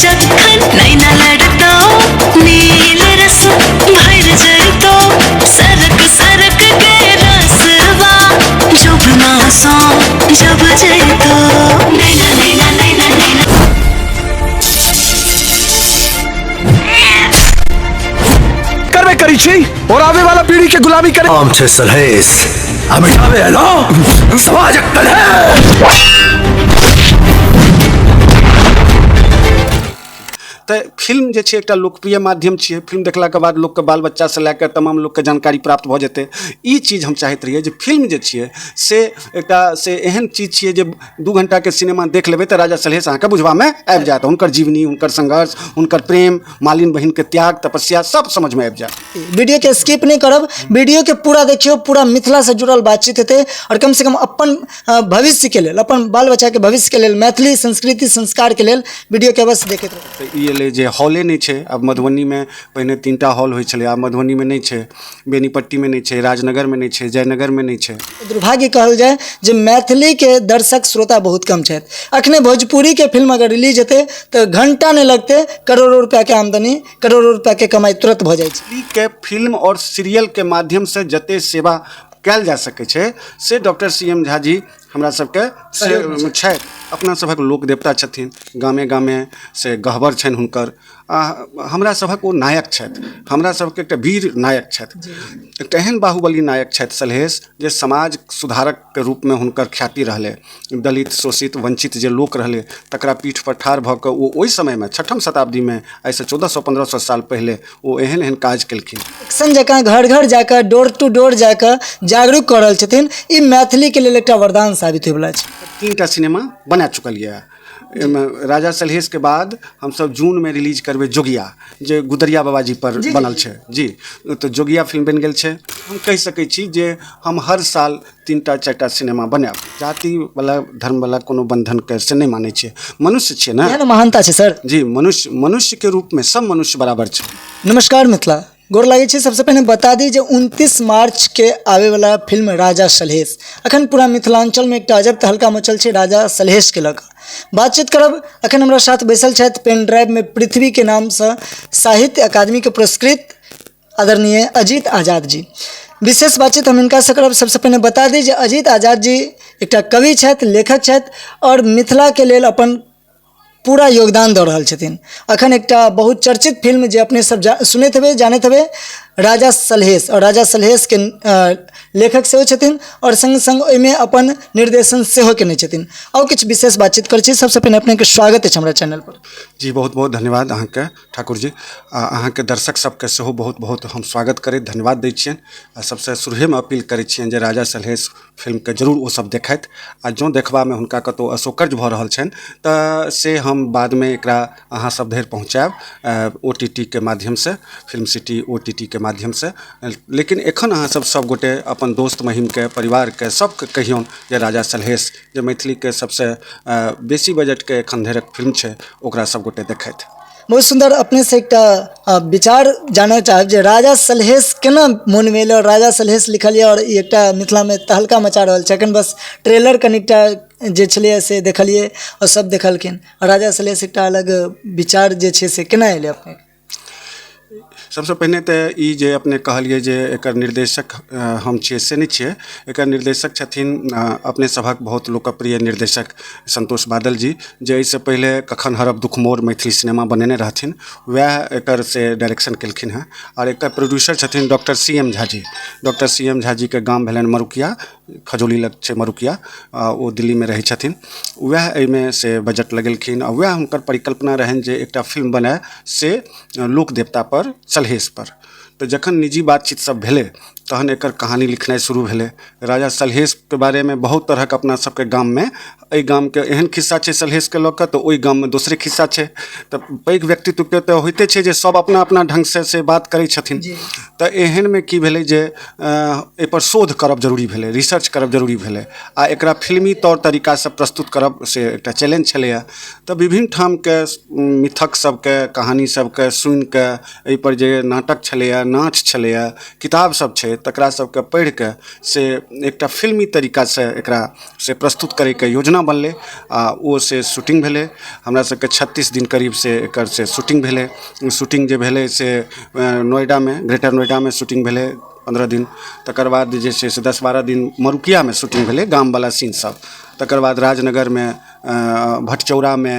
जखन नैना लड़तो नील रस भर जइतो सरक सरक के रसवा जोबना सो जब जइतो नैना नैना नैना नैना। करबे करी छी और आवे वाला पीढ़ी के गुलामी करे। नाम छे सलहेस आ मिटावे एलो समाजक कलह। तऽ फिल्म जे छै एकटा लोकप्रिय माध्यम छियै। फिल्म देखलाके बाद लोकके बाल बच्चासँ लए कऽ तमाम लोकके जानकारी प्राप्त भऽ जेतै। ई चीज हम चाहैत रहियै जे फिल्म जे छियै से एकटा से एहन चीज छियै जे 2 घंटाके सिनेमा देख लेबै तऽ राजा सलहेस अहाँके बुझबामे आबि जायत। हुनकर जीवनी, हुनकर संघर्ष, हुनकर प्रेम, मालिन बहिनके त्याग तपस्या सब समझमे आबि जायत। वीडियो के स्किप नहीं करब, वीडियो के पूरा देखियो, पूरा मिथिला से जुड़ल बातचीत हेतै और कम से कम अपन भविष्य के लेल, अपन बाल बच्चा के भविष्य के लेल, मैथिली संस्कृति संस्कार के लेल वीडियो के अवश्य देखैत रहू। तऽ ई एलै जे हॉले नहि छै। आब मधुबनीमे पहिने 3टा हॉल होइ छलै, आब मधुबनीमे नहि छै, बेनीपट्टीमे नहि छै, राजनगरमे नहि छै, जयनगरमे नहि छै। दुर्भाग्य कहल जाय जे मैथिली के दर्शक श्रोता बहुत कम छथि। अखने भोजपुरी के फिल्म अगर रिलीज हेतै तऽ घंटा नहि लगतै, करोड़ों रुपया के आमदनी, करोड़ों रुपया के कमाई तुरंत भऽ जाइ छै। मैथिली के फिल्म और सीरियल के माध्यम से जते सेवा कयल जा सकै छै से doctor C M Jha ji हमरा सबके से छथि। अपना सभक लोक देवता छथिन, गामे गामे से गहबर छनि हुनकर। आ हमरा सभक ओ नायक छथि, हमरा सबके एकटा वीर नायक छथि, एकटा एहन बाहुबली नायक छथि सलहेस जे समाज सुधारकके रूपमे हुनकर ख्याति रहलै। दलित, शोषित, वंचित जे लोक रहलै तकरा पीठपर ठाढ़ भऽ कऽ ओ ओहि समयमे 6म शताब्दीमे आइसँ 1400-1500 साल पहिले ओ एहन एहन काज केलखिन। एक्शन जकाँ घर घर जाकऽ, डोर टू डोर जाकऽ जागरूक कऽ रहल छथिन। ई मैथिलीके लेल एकटा वरदान साबित होइवला छै। 3टा सिनेमा बना चुकल यऽ। एहिमे राजा सलहेसके बाद हमसब जूनमे रिलीज करबै जोगिया, जे गुदरिया बाबाजी पर बनल छै जी। तऽ जोगिया फिल्म बनि गेल छै। हम कहि सकै छी जे हम हर साल 3टा 4टा सिनेमा बनायब। जातिवला धर्मवला कोनो बन्धनके से नहि मानै छियै, मनुष्य छियै ने। इएह ने महानता छै सर जी। मनुष्य मनुष्यके रूपमे सब मनुष्य बराबर छै। नमस्कार मिथिला, गोर लागै छी। सबसे पहिने बता दी जे 29 मार्च के आबैवला फिल्म राजा सलहेस अखन पूरा मिथिलांचलमे एकटा अजब तहलका मचल छै राजा सलहेसके लऽ कऽ बातचीत करब। अखन हमरा साथ बैसल छथि पेन ड्राइवमे पृथ्वीके नामसँ साहित्य अकादमीके पुरस्कृत आदरणीय अजीत आजाद जी। विशेष बातचीत हम हिनकासँ करब। सबसे पहिने बता दी जे अजीत आजाद जी एकटा कवि छथि, लेखक छथि और मिथिलाके लेल अपन पूरा योगदान दऽ रहल छथिन। अखन एकटा बहुत चर्चित फिल्म जे अपने सब सुनैत हेबै, जानैत हेबै, राजा सलहेस, और राजा सलहेसके लेखक सेहो छथिन और सङ्ग सङ्ग ओहिमे अपन निर्देशन सेहो केने छथिन। आओर किछु विशेष बातचीत करै छी। सबसँ पहिने अपनेके स्वागत अछि हमरा चैनल पर। जी बहुत बहुत धन्यवाद अहाँके ठाकुर जी, आ अहाँके दर्शक सबके सेहो बहुत बहुत हम स्वागत करैत धन्यवाद दै छियनि। आ सबसँ शुरुएमे अपील करै छियनि जे राजा सलहेस फिल्मके जरूर ओ सब देखथि, आ जँ देखबामे हुनका कतहु असौकर्य भऽ रहल छनि तऽ से हम बादमे एकरा अहाँ सब धरि पहुँचायब ओ टी टी के माध्यमसँ, film city O T T के माध्यमसँ। लेकिन एखन अहाँ सब सबगोटे अपन दोस्त महीमके, परिवारके सबके कहियौन जे राजा सलहेस जे मैथिलीके सबसँ बेसी बजटके एखन धरिक फिल्म छै ओकरा सबगोटे देखथि। बहुत सुन्दर। अपनेसँ एकटा विचार जानऽ चाहब जे राजा सलहेस केना मोनमे एलै और राजा सलहेस लिखल यऽ और ई एकटा मिथिलामे तहलका मचा रहल छै। एखन बस ट्रेलर कनिकटा जे छलैए से देखलियै और सब देखलखिन। राजा सलहेस एकटा अलग विचार जे छै से केना एलै अपनेके? सबसँ पहिने तऽ ई जे अपने कहलियै जे एकर निर्देशक हम छियै से नहि छियै। एकर निर्देशक छथिन अपने सभक बहुत लोकप्रिय निर्देशक संतोष बादल जी, जे एहिसँ पहिले कखन हरब दुख मोर मैथिली सिनेमा बनेने रहथिन, वएह एकर से डायरेक्शन केलखिन हेँ। आओर एकर प्रोड्यूसर छथिन doctor C M Jha ji. Doctor C M Jha जीके गाम भेलनि मरुकिया, खजौली लग छै मरुकिया, ओ दिल्लीमे रहै छथिन। वएह एहिमे से बजट लगेलखिन आ वएह हुनकर परिकल्पना रहनि जे एकटा फिल्म बनय से लोक देवता पर, सलहेस पर। तऽ जखन निजी बातचीत सब भेलै तहन एकर कहानी लिखनाइ शुरू भेलै। राजा सलहेसके बारेमे बहुत तरहक अपना सबके गाममे, एहि गामके एहन खिस्सा छै सलहेसके लऽ कऽ तऽ ओहि गाममे दोसरे खिस्सा छै। तऽ पैघ व्यक्तित्वके तऽ होइते छै जे सब अपना अपना ढङ्गसँ से बात करै छथिन। तऽ एहनमे की भेलै जे एहिपर शोध करब जरूरी भेलै, रिसर्च करब जरूरी भेलै, आ एकरा फिल्मी तौर तरीकासँ प्रस्तुत करब से एकटा चैलेंज छलैए। तऽ विभिन्न ठामके मिथक सबके, कहानी सबके सुनिके एहिपर जे नाटक छलैए, नाच छलैए, किताब सब छै, छै तकरा सबके पढ़िके से एकटा फिल्मी तरीकासँ एकरा से प्रस्तुत करैके योजना बनलै आ ओ से शूटिंग भेलै। हमरा सबके 36 दिन करीब से एकर से शूटिंग भेलै। शूटिंग जे भेलै से नोएडामे, ग्रेटर नोएडामे शूटिंग भेलै 15 दिन। तकर बाद जे छै से 10-12 दिन मरुकियामे शूटिंग भेलै, गामवला सीन सब। तकर बाद राजनगरमे, भटचौरामे,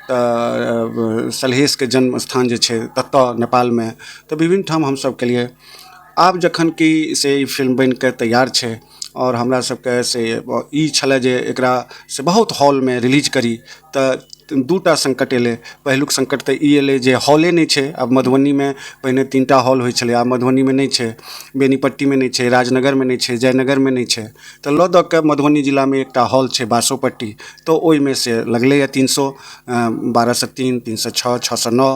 तऽ सलहेशके जन्म स्थान जे छै ततऽ नेपालमे, तऽ विभिन्न ठाम हमसब केलियै। आब जखन कि से ई फिल्म बनिके तैयार छै आओर हमरा सबके से ई छलै जे एकरा से बहुत हॉलमे रिलीज करी, तऽ 2टा संकट एलै। पहिलुक संकट तऽ ई एलै जे हॉले नहि छै। आब मधुबनीमे पहिने 3टा हॉल होइ छलै, आब मधुबनीमे नहि छै, बेनीपट्टीमे नहि छै, राजनगरमे नहि छै, जयनगरमे नहि छै। तऽ लऽ दऽ कऽ मधुबनी जिलामे एकटा हॉल छै बासोपट्टी, तऽ ओहिमे से लगलैए 300, 12 से 3, 3 से 6, 6 से 9।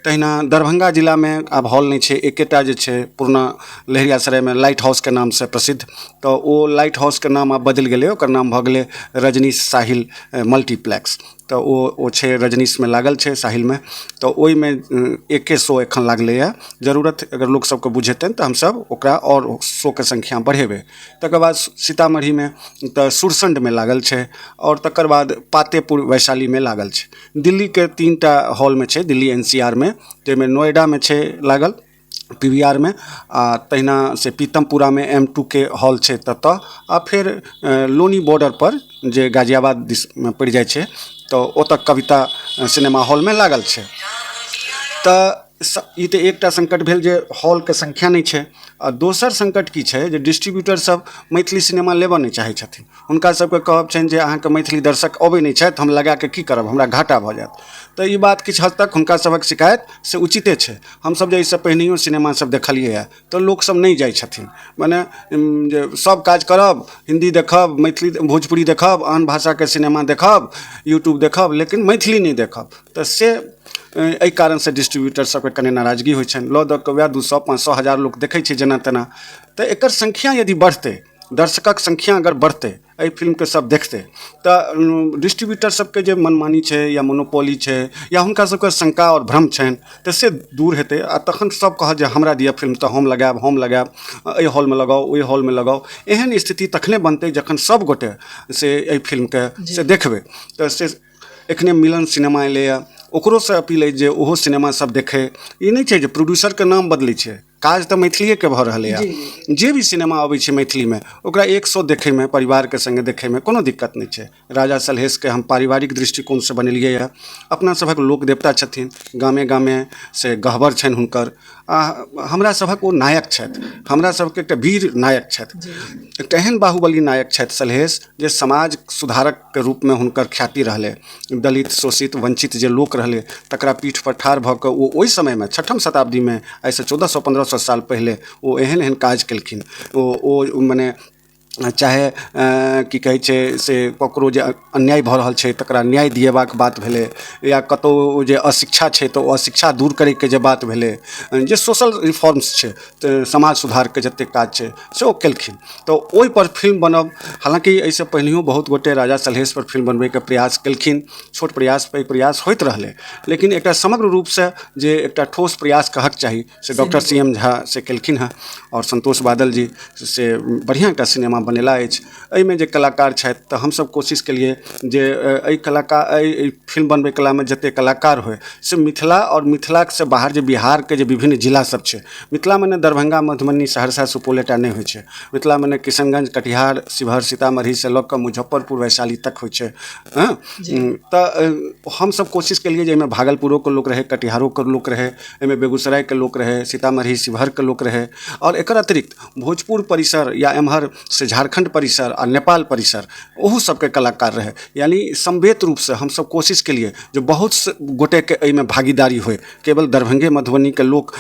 तहिना दरभंगा जिलामे आब हॉल नहि छै, एकेटा जे छै पुरना लहेरियासरायमे लाइट हाउसके नामसँ प्रसिद्ध, तऽ ओ लाइट हाउसके नाम आब बदलि गेलै, ओकर नाम भऽ गेलै रजनीश साहिल मल्टीप्लेक्स। तऽ ओ छै रजनीशमे लागल छै साहिलमे, तऽ ओहिमे एके शो एखन लागलैए। जरूरत अगर लोक सबके बुझेतनि तऽ हमसब ओकरा आओर शोके संख्या बढ़ेबै। तकर बाद सीतामढ़ीमे तऽ सुरसंडमे लागल छै, आओर तकर बाद पातेपुर वैशालीमे लागल छै। दिल्लीके 3टा हॉलमे छै, दिल्ली NCR मे, जाहिमे नोएडामे छै लागल PVR मे, आ तहिना से पीतमपुरामे M2 के हॉल छै ततऽ, आ फेर लोनी बॉर्डर पर जे गाजियाबाद दिसमे पड़ि जाइ छै तऽ ओतऽ कविता सिनेमा हॉलमे लागल छै। तऽ ई तऽ एकटा संकट भेल जे हॉलके संख्या नहि छै। आ दोसर संकट की छै जे डिस्ट्रीब्यूटर सब मैथिली सिनेमा लेबऽ नहि चाहै छथिन। हुनका सबके कहब छनि जे अहाँके मैथिली दर्शक अबै नहि छथि, हम लगाके की करब, हमरा घाटा भऽ जायत। तऽ ई बात किछु हद तक हुनका सभक शिकायत से उचिते छै। हमसब जे एहिसँ पहिनहियो सिनेमा सब देखलियै हँ तऽ लोकसब नहि जाइ छथिन, मने जे सब काज करब, हिन्दी देखब, मैथिली भोजपुरी देखब, आन भाषाके सिनेमा देखब, यूट्यूब देखब, लेकिन मैथिली नहि देखब। तऽ से एहि कारणसँ डिस्ट्रीब्यूटर सबके कने नाराजगी होइ छनि। लऽ दऽ कऽ वएह 200, 500, 1000 लोक देखै छै जेना तेना। तऽ एकर संख्या यदि बढ़तै, दर्शकक संख्या अगर बढ़तै, एहि फिल्मके सब देखतै, तऽ डिस्ट्रीब्यूटर सबके जे मनमानी छै या मोनोपोली छै या हुनका सबके शंका आओर भ्रम छनि तऽ से दूर हेतै। आ तखन सब कहत जे हमरा दिअ फिल्म तऽ हम लगायब, हम लगायब, एहि हॉलमे लगाउ, ओहि हॉलमे लगाउ। एहन स्थिति तखने बनतै जखन सब गोटे से एहि फिल्मके से देखबै। तऽ से एखने मिलन सिनेमा एलैए, ओकरोसँ अपील अछि जे ओहो सिनेमा सब देखै। ई नहि छै जे प्रोड्यूसरके नाम बदलै छै, काज तऽ मैथिलीएके भऽ रहलैए। जे भी सिनेमा अबै छै मैथिलीमे ओकरा 100 देखैमे, परिवारके सङ्गे देखैमे कोनो दिक्कत नहि छै। राजा सलहेशके हम पारिवारिक दृष्टिकोणसँ बनेलियै हँ। अपना सभक लोक देवता छथिन, गामे गामे से गहबर छनि हुनकर, आ हमरा सभक ओ नायक छथि, हमरा सबके एकटा वीर नायक छथि, एकटा एहन बाहुबली नायक छथि सलहेश जे समाज सुधारकके रूपमे हुनकर ख्याति रहलै। दलित, शोषित, वञ्चित जे लोक रहलै तकरा पीठपर ठाढ़ भऽ कऽ ओ ओहि समयमे 6म शताब्दीमे, आइसँ 1400-1500 साल पहिले ओ एहन एहन काज केलखिन। ओ मने चाहे की कहै छै से ककरो जे अन्याय भऽ रहल छै तकरा न्याय दिएबाक बात भेलै, या कतहु जे अशिक्षा छै तऽ ओ अशिक्षा दूर करैके जे बात भेलै, जे सोशल रिफॉर्म्स छै, तऽ समाज सुधारके जतेक काज छै से ओ केलखिन। तऽ ओहिपर फिल्म बनब, हालाँकि एहिसँ पहिनहियो बहुत गोटे राजा सलहेशपर फिल्म बनबैके प्रयास केलखिन, छोट प्रयास पैघ प्रयास होइत रहलै, लेकिन एकटा समग्र रूपसँ जे एकटा ठोस प्रयास कहक चाही से डॉक्टर CM Jha से केलखिन हँ। आओर संतोष बादल जी से बढ़िआँ एकटा सिनेमा बनेला अछि। एहिमे जे कलाकार छथि तऽ हमसब कोशिश केलियै जे एहि कलाकार, एहि फिल्म बनबै कलामे जतेक कलाकार होइ से मिथिला आओर मिथिलासँ बाहर जे बिहारके जे विभिन्न जिला सब छै, मिथिलामे ने दरभंगा, मधुबनी, सहरसा, सुपौलेटा नहि होइ छै, मिथिलामे ने किशनगंज, कटिहार, शिवहर, सीतामढ़ीसँ लऽ कऽ मुजफ्फरपुर, वैशाली तक होइ छै। हँ, तऽ हमसब कोशिश केलियै जे एहिमे भागलपुरोके लोक रहै, कटिहारोके लोक रहै, एहिमे बेगूसरायके लोक रहै, सीतामढ़ी, शिवहरके लोक रहै, आओर एकर अतिरिक्त भोजपुर परिसर या एम्हर से झारखण्ड परिसर आ नेपाल परिसर ओहू सबके कलाकार रहै। यानी समवेत रूपसँ हमसब कोशिश केलियै जे बहुत गोटेके एहिमे भागीदारी होइ, केवल दरभंगे मधुबनीके लोक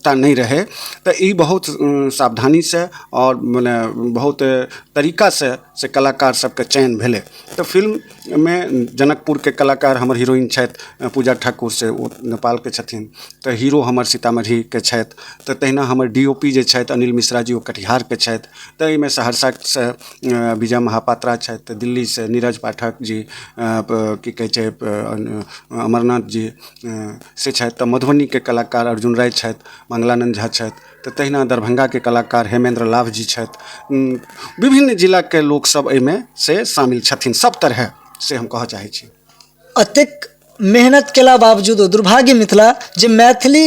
टा नहि रहै। तऽ ई बहुत सावधानीसँ आओर मने बहुत तरीकासँ से कलाकार सबके चयन भेलै। तऽ फिल्ममे जनकपुरके कलाकार हमर हीरोइन छथि पूजा ठाकुर, से ओ नेपालके छथिन, तऽ हीरो हमर सीतामढ़ीके छथि। तऽ तहिना हमर DOP जे छथि अनिल मिश्रा जी, ओ कटिहारके छथि। तऽ एहिमे सहरसा सहरसासँ विजय महापात्रा छथि, तऽ दिल्लीसँ नीरज पाठक जी, की कहै छै अमरनाथ जी से छथि। तऽ मधुबनीके कलाकार अर्जुन राय छथि, मंगलानन्द झा छथि, तऽ तहिना दरभंगाके कलाकार हेमेन्द्र लाभ जी छथि। विभिन्न जिलाके लोकसभ एहिमे से शामिल छथिन सब तरहे, से हम कहऽ चाहै छी। एतेक मेहनत केला बावजूदो दुर्भाग्य मिथिला जे मैथिली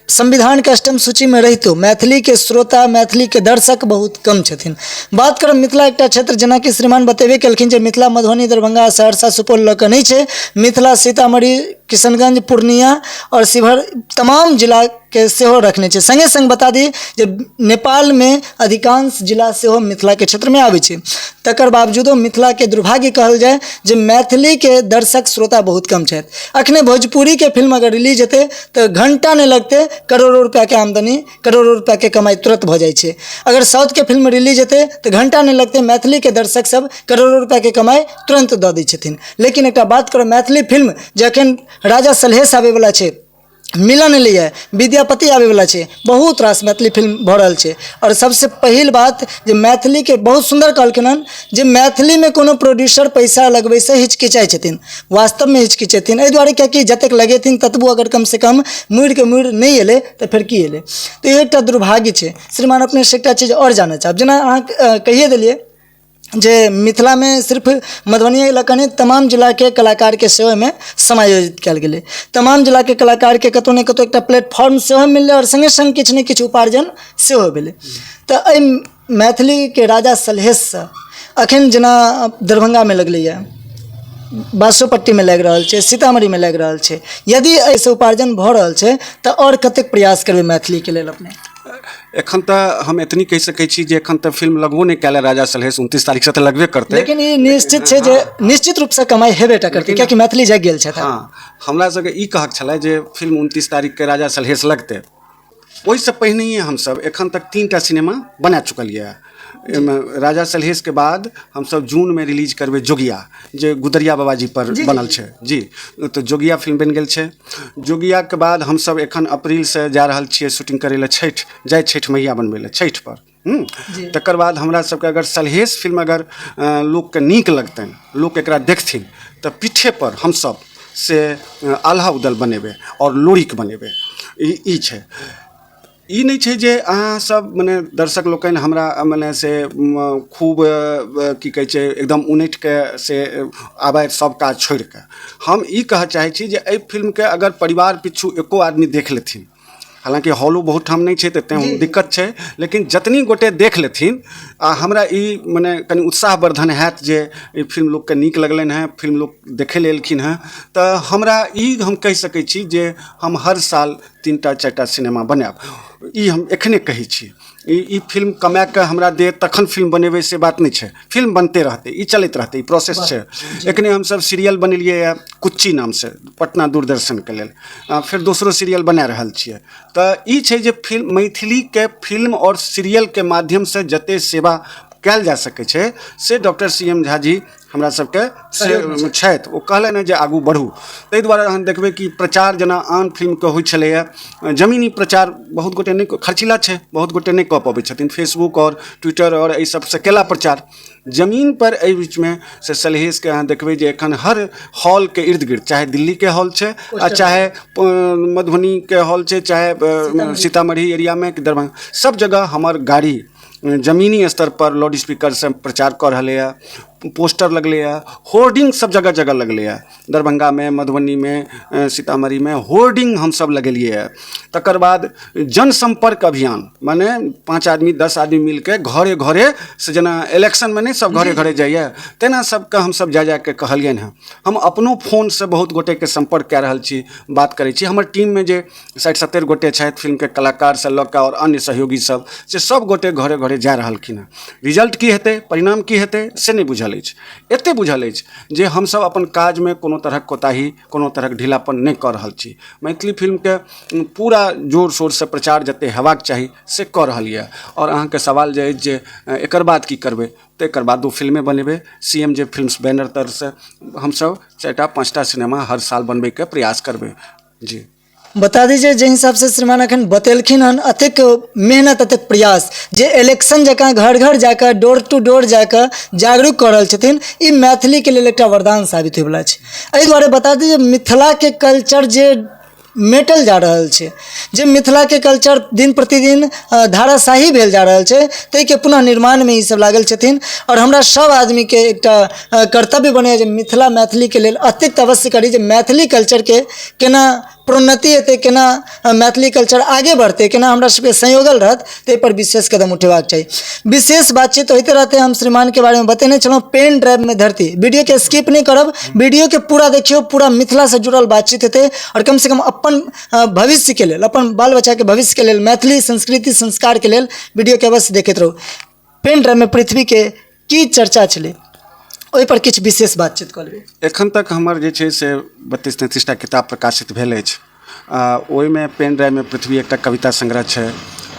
संविधानके अष्टम सूचीमे रहितो मैथिलीके श्रोता, मैथिलीके दर्शक बहुत कम छथिन। बात करब मिथिला एकटा क्षेत्र, जेनाकि श्रीमान बतेबे केलखिन जे मिथिला मधुबनी, दरभंगा, सहरसा, सुपौल लऽ कऽ नहि छै। मिथिला सीतामढ़ी, किशनगंज, पूर्णिया आओर शिवहर तमाम जिलाके सेहो रखने छै। सङ्गे सङ्ग बता दी जे नेपालमे अधिकांश जिला सेहो मिथिलाके क्षेत्रमे आबै छै। तकर बावजूदो मिथिलाके दुर्भाग्य कहल जाय जे मैथिलीके दर्शक श्रोता बहुत कम छथि। अखने भोजपुरीके फिल्म अगर रिलीज हेतै तऽ घण्टा नहि लगतै, करोड़ो रुपैआके आमदनी, करोड़ो रुपैआके कमाइ तुरन्त भऽ जाइ छै। अगर साउथके फिल्म रिलीज हेतै तऽ घण्टा नहि लगतै, मैथिलीके दर्शक सब करोड़ो रुपैआके कमाइ तुरन्त दऽ दै छथिन। लेकिन एकटा बात करब, मैथिली फिल्म जखन राजा सलहेश आबैवला छै, मिलन एलैए, विद्यापति आबैवला छै, बहुत रास मैथिली फिल्म भऽ रहल छै। आओर सबसँ पहिल बात जे मैथिलीके बहुत सुन्दर कहलखिन हन जे मैथिलीमे कोनो प्रोड्यूसर पैसा लगबैसँ हिचकिचाइ छथिन। वास्तवमे हिचकिचेथिन एहि दुआरे किएकि जतेक लगेथिन ततबो अगर कमसँ कम मुड़िके मुड़ि नहि एलै तऽ फेर की एलै। तऽ ई एकटा दुर्भाग्य छै। श्रीमान, अपनेसँ एकटा चीज आओर जानऽ चाहब, जेना अहाँ कहिए देलियै जे मिथिलामे सिर्फ मधुबनिए लऽ कऽ नहि, तमाम जिलाके कलाकारके सेहो एहिमे समायोजित कयल गेलै। तमाम जिलाके कलाकारके कतहु ने कतहु एकटा प्लेटफॉर्म सेहो मिललै आओर सङ्गे सङ्ग किछु ने किछु उपार्जन सेहो भेलै। तऽ एहि मैथिलीके राजा सलहेशसँ एखन जेना दरभंगामे लगलैए, बासोपट्टीमे लागि रहल छै, सीतामढ़ीमे लागि रहल छै, यदि एहिसँ उपार्जन भऽ रहल छै तऽ आओर कतेक प्रयास करबै मैथिलीके लेल अपने? एखन तऽ हम एतनी कहि सकै छी जे एखन तऽ फिल्म लगबो नहि कयल राजा सलहेश, 29 तारीखसँ तऽ लगबे करतै। लेकिन ई निश्चित छै जे निश्चित रूपसँ कमाइ हेबे टा करतै, कियाकि मैथिली जागि गेल छथि। हँ, हमरा सबके ई कहक छलै जे फिल्म 29 तारीखके राजा सलहेश लगतै, ओहिसँ पहिनहिए हमसब एखन तक 3टा सिनेमा बना चुकलियै। एहिमे राजा सलहेशके बाद हमसब जूनमे रिलीज करबै जोगिया, जे गुदरिया बाबाजी पर बनल छै जी। तऽ जोगिया फिल्म बनि गेल छै। जोगियाके बाद हमसब एखन अप्रीलसँ जा रहल छियै शूटिंग करै लए छठि, जय छठि मैया बनबै लए छठि पर। तकर बाद हमरा सबके अगर सलहेश फिल्म अगर लोकके नीक लगतनि, लोक एकरा देखथिन, तऽ पीठे पर हमसब से आल्हा उदल बनेबै आओर लोरिक बनेबै। ई छै। ई नहि छै जे अहाँ सब मने दर्शक लोकनि हमरा मने से खूब की कहै छै एकदम उनटिके से आबथि सब काज छोड़िके। हम ई कहऽ चाहै छी जे एहि फिल्मके अगर परिवार पिछु एको आदमी देख लेथिन, हालाँकि हॉलो बहुत ठाम नहि छै तऽ तैँ दिक्कत छै, लेकिन जतनी गोटे देख लेथिन आ हमरा ई मने कनि उत्साहवर्धन हैत जे ई फिल्म लोकके नीक लगलनि हेँ, फिल्म लोक देखै लए एलखिन हेँ, तऽ हमरा ई हम कहि सकै छी जे हम हर साल 3टा 4टा सिनेमा बनायब। ई हम एखने कहै छी। ई फिल्म कमाके हमरा देत तखन फिल्म बनेबै से बात नहि छै, फिल्म बनते रहतै, ई चलैत रहतै, ई प्रोसेस छै। एखने हमसब सीरियल बनेलियै हँ कुच्ची नामसँ पटना दूरदर्शनके लेल, फेर दोसरो सीरियल बना रहल छियै। तऽ ई छै जे फिल्म मैथिलीके फिल्म आओर सीरियलके माध्यमसँ जते सेवा कयल जा सकै छै से doctor C M Jha ji हमरा सबके से छथि, ओ कहलनि हँ जे आगू बढ़ू। ताहि दुआरे अहाँ देखबै कि प्रचार जेना आन फिल्मके होइ छलैए जमीनी प्रचार, बहुत गोटे नहि, खर्चीला छै, बहुत गोटे नहि कऽ पबै छथिन, फेसबुक आओर ट्विटर आओर एहि सबसँ केला प्रचार जमीनपर। एहि बीचमे से सलहेशके अहाँ देखबै जे एखन हर हॉलके इर्द गिर्द, चाहे दिल्लीके हॉल छै आ चाहे मधुबनीके हॉल छै, चाहे सीतामढ़ी एरियामे, दरभंगा, सब जगह हमर गाड़ी जमीनी स्तर पर लाउड स्पीकरसँ प्रचार कऽ रहलैए, पोस्टर लगलैए, होर्डिंग सब जगह जगह लगलैए, दरभंगामे, मधुबनीमे, सीतामढ़ीमे होर्डिंग हमसब लगेलियै। तकर बाद जनसम्पर्क अभियान, मने 5 आदमी 10 आदमी मिलके घरे घरे से, जेना इलेक्शनमे नहि सब घरे घरे जाइए तेना सबके हमसब जा जाके कहलियनि हँ। हम अपनो फोनसँ बहुत गोटेके सम्पर्क कए रहल छी, बात करै छी। हमर टीममे जे 60-70 गोटे छथि फिल्मके कलाकारसँ लऽ कऽ आओर अन्य सहयोगी सब, से सब गोटे घरे घरे जा रहलखिन हँ। रिजल्ट की हेतै, परिणाम की हेतै से नहि बुझल अछि। एते बुझल अछि जे हमसब अपन काजमे कोनो तरहक कोताही, कोनो तरहक ढीलापन नहि कऽ रहल छी। मैथिली फिल्मके पूरा जोर शोरसँ प्रचार जते हेबाक चाही से कऽ रहल यऽ। आओर अहाँके सवाल जे अछि जे एकर बाद की करबै, तऽ एकर बाद ओ फिल्मे बनेबै। C M J films banner तरसँ हमसब 4टा 5टा सिनेमा हर साल बनबैके प्रयास करबै जी। बता दी जे जाहि हिसाबसँ श्रीमान एखन बतेलखिन हन, एतेक मेहनत, एतेक प्रयास, जे इलेक्शन जकाँ घर घर जाकऽ, डोर टू डोर जाकऽ जागरूक कऽ रहल छथिन, ई मैथिलीके लेल एकटा वरदान साबित होइवला छै। एहि दुआरे बता दी जे मिथिलाके कल्चर जे मेटल जा रहल छै, जे मिथिलाके कल्चर दिन प्रतिदिन धाराशाही भेल जा रहल छै, ताहिके पुनः निर्माणमे ईसभ लागल छथिन। आओर हमरा सभ आदमीके एकटा कर्तव्य बनैए जे मिथिला मैथिलीके लेल एतेक तऽ अवश्य करी जे मैथिली कल्चरके केना प्रोन्नति हेतै, केना मैथिली कल्चर आगे बढ़तै, केना हमरा सबके संयोगल रहत, ताहिपर विशेष कदम उठेबाक चाही। विशेष बातचीत होइते रहतै। हम श्रीमानके बारेमे बतेने छलहुँ, पेन ड्राइवमे धरती। वीडियोके स्किप नहि करब, वीडियोके पूरा देखियौ, पूरा मिथिलासँ जुड़ल बातचीत हेतै। आओर कमसँ कम अपन भविष्यके लेल, अपन बाल बच्चाके भविष्यके लेल, मैथिली संस्कृति संस्कारके लेल वीडियोके अवश्य देखैत रहू। पेन ड्राइवमे पृथ्वीके की चर्चा छलै, ओहिपर किछु विशेष बातचीत कऽ लेबै। एखन तक हमर जे छै से 32-33 टा किताब प्रकाशित भेल अछि। ओहिमे पेन ड्राइवमे पृथ्वी एकटा कविता संग्रह छै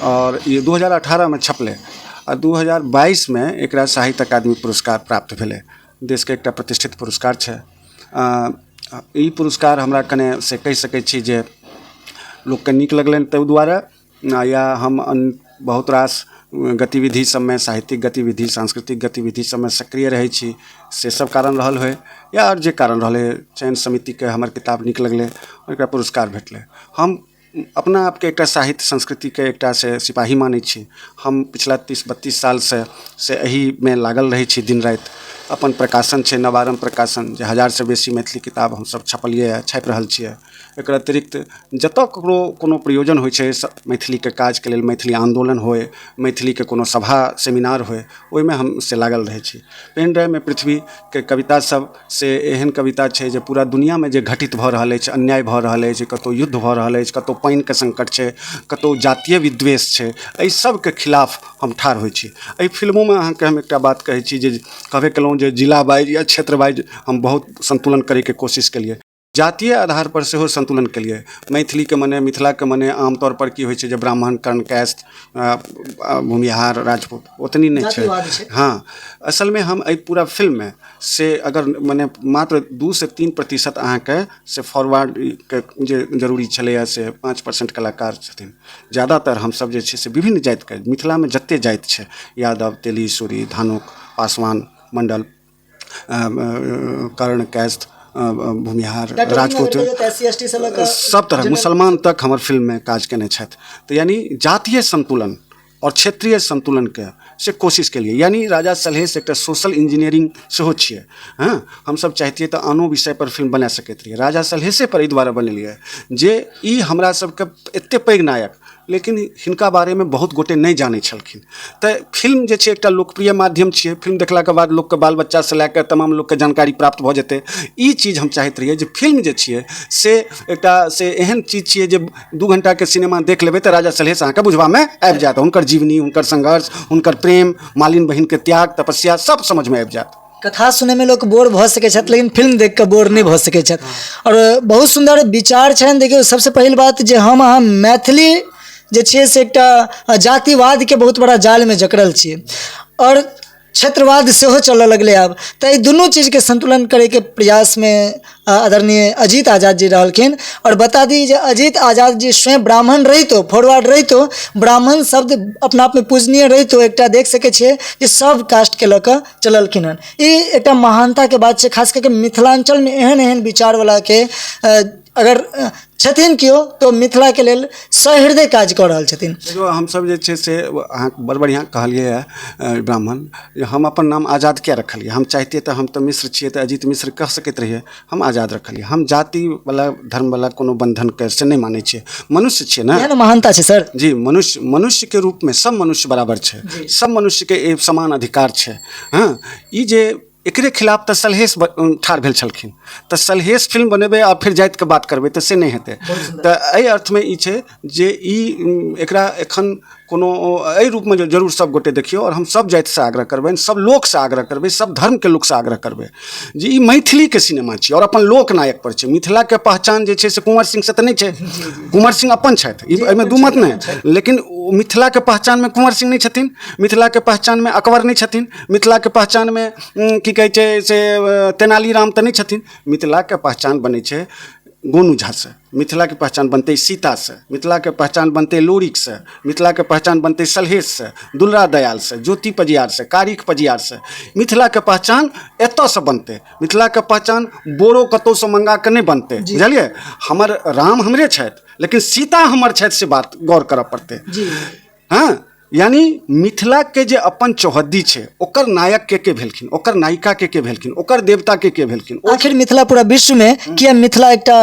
आओर ई 2018मे छपलै आ 2022मे एकरा साहित्य अकादमी पुरस्कार प्राप्त भेलै। देशके एकटा प्रतिष्ठित पुरस्कार छै। ई पुरस्कार हमरा कने से कहि सकै छी जे लोकके नीक लगलनि ताहि दुआरे, या हम बहुत रास गतिविधि सबमे, साहित्यिक गतिविधि, सांस्कृतिक गतिविधि सबमे सक्रिय रहै छी, से सब कारण रहल होइ या आओर जे कारण रहलै, चयन समितिके हमर किताब नीक लगलै, ओकरा पुरस्कार भेटलै। हम अपना आपके एकटा साहित्य संस्कृतिके एकटा से सिपाही मानै छी। हम पिछला 30-32 सालसँ से एहिमे लागल रहै छी दिन राति। अपन प्रकाशन छै नवारम्भ प्रकाशन, जे 1000सँ बेसी मैथिली किताब हमसब छपलियै, छापि रहल छियै। एकर अतिरिक्त जतऽ ककरो कोनो प्रयोजन होइ छै मैथिलीके काजके लेल, मैथिली आन्दोलन होइ, मैथिलीके कोनो सभा सेमिनार होइ, ओहिमे हम से लागल रहै छी। पेन ड्राइवमे पृथ्वीके कविता सब से एहन कविता छै जे पूरा दुनिआँमे जे घटित भऽ रहल अछि, अन्याय भऽ रहल अछि, कतहु युद्ध भऽ रहल अछि, कतहु पानिके सङ्कट छै, कतहु जातीय विद्वेष छै, एहि सबके खिलाफ हम ठाढ़ होइ छी। एहि फिल्मोमे अहाँके हम एकटा बात कहै छी जे कहबे केलहुँ जे जिला वाइज या क्षेत्र वाइज हम बहुत सन्तुलन करैके कोशिश केलियै, जातीय आधार पर सेहो सन्तुलन केलियै। मैथिलीके मने, मिथिलाके मने आमतौर पर की होइ छै जे ब्राह्मण, कर्ण, कायस्थ, भूमिहार, राजपूत, ओतनी नहि छै। हँ, असलमे हम एहि पूरा फिल्ममे से अगर मने मात्र 2 से 3% अहाँके से फॉरवर्डके जे जरूरी छलैए से 5% कलाकार छथिन। ज्यादातर हमसब जे छै से विभिन्न जातिके, मिथिलामे जतेक जाति छै, यादव, तेली, सूरी, धानुक, पासवान, मण्डल, कर्ण, कायस्थ, भूमिहार, राजपूत, सब तरह मुसलमान तक हमर फिल्ममे काज केने छथि। तऽ यानि जातीय संतुलन आओर क्षेत्रीय संतुलनके से कोशिश केलियै। यानि राजा सलहेश एकटा सोशल इंजीनियरिंग सेहो छियै। हँ, हमसब चाहितियै तऽ आनो विषय पर फिल्म बना सकैत रहियै। राजा सलहेशे पर एहि दुआरे बनेलियै जे ई हमरा सबके एते पैघ नायक, लेकिन हिनका बारेमे बहुत गोटे नहि जानै छलखिन। तऽ फिल्म जे छै एकटा लोकप्रिय माध्यम छियै। फिल्म देखलाके बाद लोकके बाल बच्चासँ लए कऽ तमाम लोकके जानकारी प्राप्त भऽ जेतै। ई चीज हम चाहैत रहियै जे फिल्म जे छियै से एकटा से एहन चीज छियै जे 2 घण्टाके सिनेमा देख लेबै तऽ राजा सलहेश अहाँके बुझबामे आबि जायत। हुनकर जीवनी, हुनकर संघर्ष, हुनकर प्रेम, मालिन बहिनके त्याग, तपस्या सब समझमे आबि जायत। कथा सुनैमे लोक बोर भऽ सकै छथि, लेकिन फिल्म देख कऽ बोर नहि भऽ सकै छथि। आओर बहुत सुन्दर विचार छनि। देखियौ, सबसँ पहिल बात जे हम अहाँ मैथिली जे छियै से एकटा जातिवादके बहुत बड़ा जालमे जकड़ल छियै आओर क्षेत्रवाद सेहो चलऽ लगलै आब। तऽ एहि दुनू चीजके संतुलन करैके प्रयासमे आदरणीय अजीत आजाद जी रहलखिन। आओर बता दी जे अजीत आजाद जी स्वयं ब्राह्मण रहितो, फॉरवर्ड रहितो, ब्राह्मण शब्द अपना आपमे पूजनीय रहितो, एकटा देख सकै छियै जे सब कास्टके लऽ कऽ चललखिन हन। ई एकटा महानताके बात छै। खास कऽ कऽ मिथिलाञ्चलमे एहन एहन विचारवलाके अगर छथिन केओ, तऽ मिथिलाके लेल सहृदय काज कऽ रहल छथिन। देखियौ, हमसब जे छै से अहाँ बड़ बढ़िआँ कहलियै हँ ब्राह्मण। हम अपन नाम आजाद किआ रखलियै? हम चाहितियै तऽ हम तऽ मिश्र छियै तऽ अजीत मिश्र कह सकैत रहियै। हम आजाद रखलियै। हम जातिवला, धर्मवला कोनो बन्धनके से नहि मानै छियै। मनुष्य छियै ने। इएह ने महानता छै सर। जी, मनुष्य, मनुष्यके रूपमे सब मनुष्य बराबर छै। सब मनुष्यके एक समान अधिकार छै। हँ, ई जे एकरे खिलाफ तऽ सलहेश ठाढ़ भेल छलखिन। तऽ सलहेश फिल्म बनेबै आ फेर जातिके बात करबै तऽ से नहि हेतै। तऽ एहि अर्थमे ई छै जे ई एकरा एखन कोनो एहि रूपमे जे जरूर सब गोटे देखियौ। आओर हम सब जातिसँ आग्रह करबनि, सब लोकसँ आग्रह करबै, सब धर्मके लोकसँ आग्रह करबै जे ई मैथिलीके सिनेमा छियै आओर अपन लोक नायक पर छै। मिथिलाके पहचान जे छै से कुंवर सिंहसँ तऽ नहि छै। कुंवर सिंह अपन छथि, ई एहिमे दू मत नहि, लेकिन मिथिलाके पहचानमे कुंवर सिंह नहि छथिन, मिथिलाके पहचानमे अकबर नहि छथिन, मिथिलाके पहचानमे की कहै छै से तेनालीराम तऽ नहि छथिन। मिथिलाके पहचान बनै छै गोनू झासँ, मिथिलाके पहचान बनतै सीतासँ, मिथिलाके पहचान बनतै लोरिकसँ, मिथिलाके पहचान बनतै सलहेशसँ, दुलरा दयालसँ, ज्योति पजियारसँ, कारिख पजियारसँ। मिथिलाके पहचान एतऽसँ बनतै। मिथिलाके पहचान बोरो कतहुसँ मँगा कऽ नहि बनतै, बुझलियै? हमर राम हमरे छथि, लेकिन सीता हमर छथि, से बात गौर करऽ पड़तै। हँ, यानी मिथिलाके जे अपन चौहद्दी छै, ओकर नायक के के भेलखिन, ओकर नायिका के के भेलखिन, ओकर देवता के के भेलखिन। आखिर मिथिला पूरा विश्वमे किया मिथिला एकटा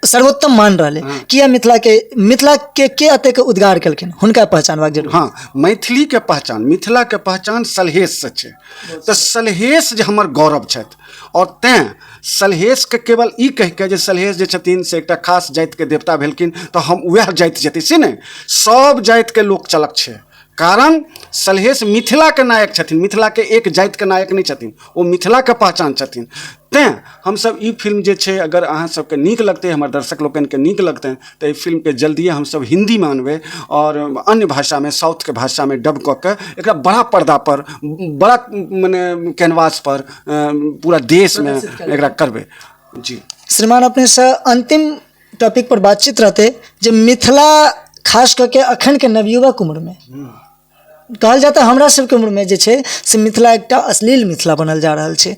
सर्वोत्तम मान रहलै? किया मिथिलाके के एतेक उद्गार केलखिन, हुनका पहचानबाक जरूरत। हँ, मैथिलीके पहचान, मिथिलाके पहचान सलहेशसँ छै। तऽ सलहेश जे हमर गौरव छथि, आओर तैँ सलहेशके केवल ई कहिके जे सलहेश जे छथिन से एकटा खास जातिके देवता भेलखिन तऽ हम उएह जाति जेतै, से नहि, सभ जातिके लोक चलक छै। कारण सलहेश मिथिलाके नायक छथिन, मिथिलाके एक जातिके नायक नहि छथिन, ओ मिथिलाके पहचान छथिन। तैँ हमसभ ई फिल्म जे छै, अगर अहाँ सबके नीक लगतै, हमर दर्शक लोकनिके नीक लगतनि, तऽ एहि फिल्मके जल्दिए हमसभ हिन्दीमे अनबै आओर अन्य भाषामे, साउथके भाषामे डब कऽ के एकरा बड़ा पर्दापर, बड़ा मने कैनवासपर पूरा देशमे एकरा करबै। जी श्रीमान, अपनेसँ अंतिम टॉपिक पर बातचीत रहतै जे मिथिला खास कऽ के अखनके नवयुवक उम्रमे कहल जाय तऽ हमरा सबके उम्रमे जे छै से मिथिला एकटा अश्लील मिथिला बनल जा रहल छै,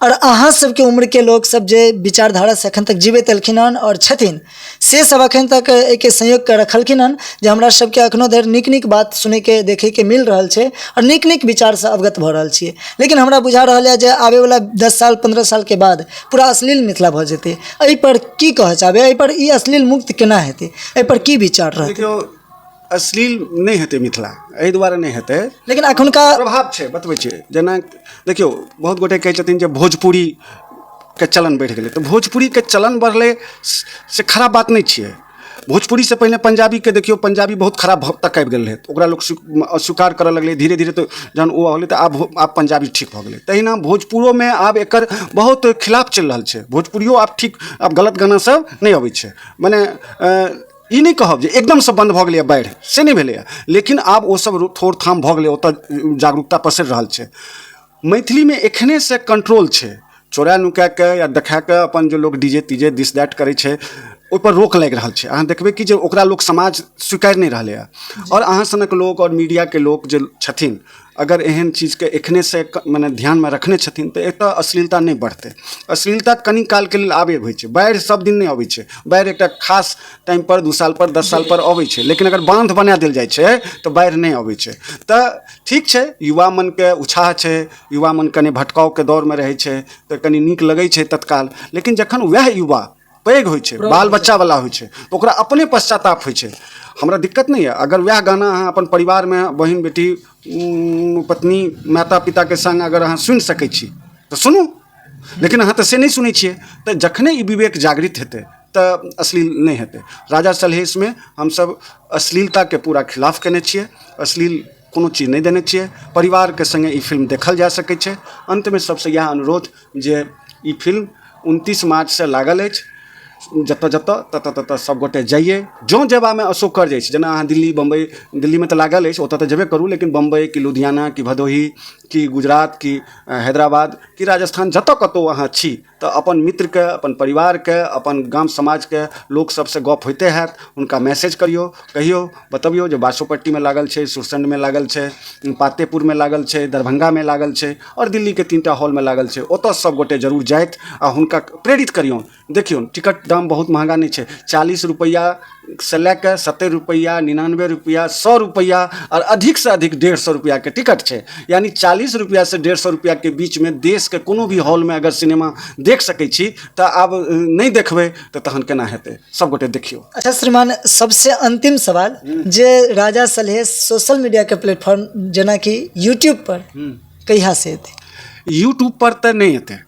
आओर अहाँ सबके उम्रके लोक सब जे विचारधारासँ एखन तक जीबैत एलखिन हन आओर छथिन, से सब एखन तक एहिके संयोग कऽ रखलखिन हन जे हमरा सबके एखनो धरि नीक नीक बात सुनैके देखैके मिल रहल छै आओर नीक नीक विचारसँ अवगत भऽ रहल छियै। लेकिन हमरा बुझा रहल यऽ जे आबैवला 10 साल 15 सालके बाद पूरा अश्लील मिथिला भऽ जेतै। एहिपर की कहऽ चाहबै? एहिपर ई अश्लील मुक्त केना हेतै? एहिपर की विचार रहतै? देखियौ, अश्लील नहि हेतै मिथिला, एहि दुआरे नहि हेतै, लेकिन एखुनका प्रभाव छै, बतबै छै। जेना देखियौ, बहुत गोटे कहै छथिन जे भोजपुरीके चलन बढ़ि गेलै, तऽ भोजपुरीके चलन बढ़लै से खराब बात नहि छियै। भोजपुरीसँ पहिने पंजाबीके देखियौ, पंजाबी बहुत खराब तक आबि गेल रहै, ओकरा लोक अस्वीकार करऽ लगलै धीरे धीरे। तऽ जहन ओ होलै तऽ आब पंजाबी ठीक भऽ गेलै। तहिना भोजपुरोमे आब एकर बहुत खिलाफ चलि रहल छै। भोजपुरियो आब ठीक, आब गलत गाना सब नहि अबै छै। मने ई नहि कहब जे एकदमसँ बन्द भऽ गेलैए बाढ़ि, से नहि भेलैए, लेकिन आब ओसभ थोड़ थाम भऽ गेलै, ओतऽ जागरूकता पसरि रहल छै। मैथिलीमे एखनेसँ कंट्रोल छै। चोरा नुका कऽ या देखा कऽ अपन जे लोक डी जे तीजे दिस that करै छै, ओहिपर रोक लागि रहल छै। अहाँ देखबै कि जे ओकरा लोक समाज स्वीकारि नहि रहलैए। आओर अहाँ सनक लोक आओर मीडियाके लोक जे छथिन, अगर एहन चीजके एखनेसँ मने ध्यानमे रखने छथिन तऽ एतऽ अश्लीलता नहि बढ़तै। अश्लीलता कनि कालके लेल आबे होइ छै। बाढ़ि सब दिन नहि अबै छै। बाढ़ि एकटा खास टाइमपर 2 सालपर 10 सालपर अबै छै, लेकिन अगर बान्ध बना देल जाइ छै तऽ बाढ़ि नहि अबै छै। तऽ ठीक छै, युवा मनके उत्साह छै, युवा मन कनि भटकावके दौरमे रहै छै तऽ कनि नीक लगै छै तत्काल, लेकिन जखन वएह युवा पैघ होइ छै, बाल बच्चावला होइ छै, तऽ ओकरा अपने पश्चाताप होइ छै। हमरा दिक्कत नहि यऽ, अगर वएह गाना अहाँ अपन परिवारमे बहिन, बेटी, पत्नी, माता पिताके सङ्ग अगर अहाँ सुनि सकै छी तऽ सुनू, लेकिन अहाँ तऽ से नहि सुनै छियै। तऽ जखने ई विवेक जागृत हेतै तऽ अश्लील नहि हेतै। राजा सलहेशमे हमसभ अश्लीलताके पूरा खिलाफ केने छियै, अश्लील कोनो चीज नहि देने छियै। परिवारके सङ्गे ई फिल्म देखल जा सकै छै। अन्तमे सभसँ इएह अनुरोध जे ई फिल्म 29 मार्चसँ लागल अछि जतऽ जतऽ ततऽ ततऽ सभगोटे जइयै। जँ जयबामे असौकर्य अछि, जेना अहाँ दिल्ली, बम्बइ, दिल्लीमे तऽ लागल अछि, ओतऽ तऽ जेबे करू, लेकिन बम्बइ कि लुधियाना कि भदोही कि गुजरात कि हैदराबाद कि राजस्थान, जतऽ कतहु अहाँ छी तऽ अपन मित्रके, अपन परिवारके, अपन गाम समाजके लोक सभसँ गप्प होइते हैत, हुनका मैसेज करियौ, कहियौ, बतबियौ जे बासोपट्टीमे लागल छै, सुरसंडमे लागल छै, पातेपुरमे लागल छै, दरभंगामे लागल छै आओर दिल्लीके 3टा हॉलमे लागल छै। ओतऽ सभगोटे जरूर जाथि आ हुनका प्रेरित करियौन। देखियौ, टिकट दाम बहुत महगा नहि छै, 40 रुपैआसँ लए कऽ 70 रुपैआ, 99 रुपैआ, 100 रुपैआ आओर अधिकसँ अधिक 150 रुपैआके टिकट छै। यानि 40 रुपैआसँ 150 रुपैआके बीचमे देशके कोनो भी हॉलमे अगर सिनेमा देख सकै छी तऽ आब नहि देखबै तऽ तहन केना हेतै? सभगोटे देखियौ। अच्छा श्रीमान, सबसे अंतिम सवाल जे राजा सलहेश सोशल मीडिया के प्लेटफॉर्म जेनाकि यूट्यूब पर कहिया से एतै? यूट्यूब पर तऽ नहि एतै,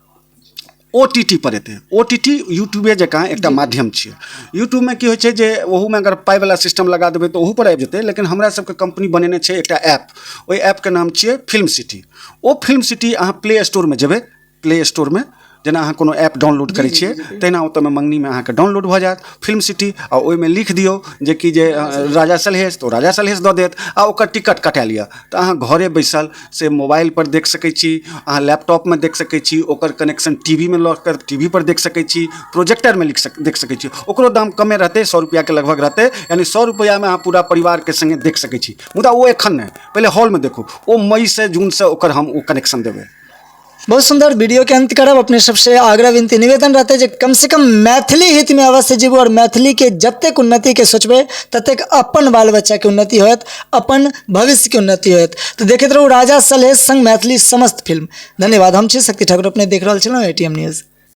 OTT पर एतै। OTT यूट्यूबे जकाँ एकटा माध्यम छियै। यूट्यूबमे की होइ छै जे ओहूमे अगर पाइवला सिस्टम लगा देबै तऽ ओहूपर आबि जेतै, लेकिन हमरा सबके कम्पनी बनेने छै एकटा ऐप, ओहि ऐपके नाम छियै फिल्म सिटी। ओ फिल्म सिटी अहाँ प्ले स्टोरमे जेबै, प्ले स्टोरमे जेना अहाँ कोनो ऐप डाउनलोड करै छियै तहिना ओतऽमे मङ्गनीमे अहाँके डाउनलोड भऽ जायत फिल्म सिटी आ ओहिमे लिख दियौ जेकि जे राजा सलहेश तऽ ओ राजा सलहेश दऽ देत आ ओकर टिकट कटा लिअ तऽ अहाँ घरे बैसल से मोबाइलपर देख सकै छी, अहाँ लैपटॉपमे देख सकै छी, ओकर कनेक्शन टी वी मे लऽ कऽ टी वी पर देख सकै छी, प्रोजेक्टरमे लिख देख सकै छी। ओकरो दाम कमे रहतै, 100 रुपैआके लगभग रहतै, यानि 100 रुपैआमे अहाँ पूरा परिवारके सङ्गे देख सकै छी। मुदा ओ एखन नहि, पहिले हॉलमे देखू, ओ मईसँ जूनसँ ओकर हम ओ कनेक्शन देबै। बहुत सुंदर वीडियो के अंत करब। अपने सबसे आग्रह विनती निवेदन रहते जे कम से कम मैथिली हित में अवश्य जीबू और मैथिली के जतेक उन्नति के सोचबे ततेक अपन बाल बच्चा के उन्नति होयत, अपन भविष्य के उन्नति होयत। तो देखैत रहू राजा सलहेश संग मैथिली समस्त फिल्म। धन्यवाद। हम छी शक्ति ठाकुर, अपने देख रहल छलहुँ एटीएम न्यूज़।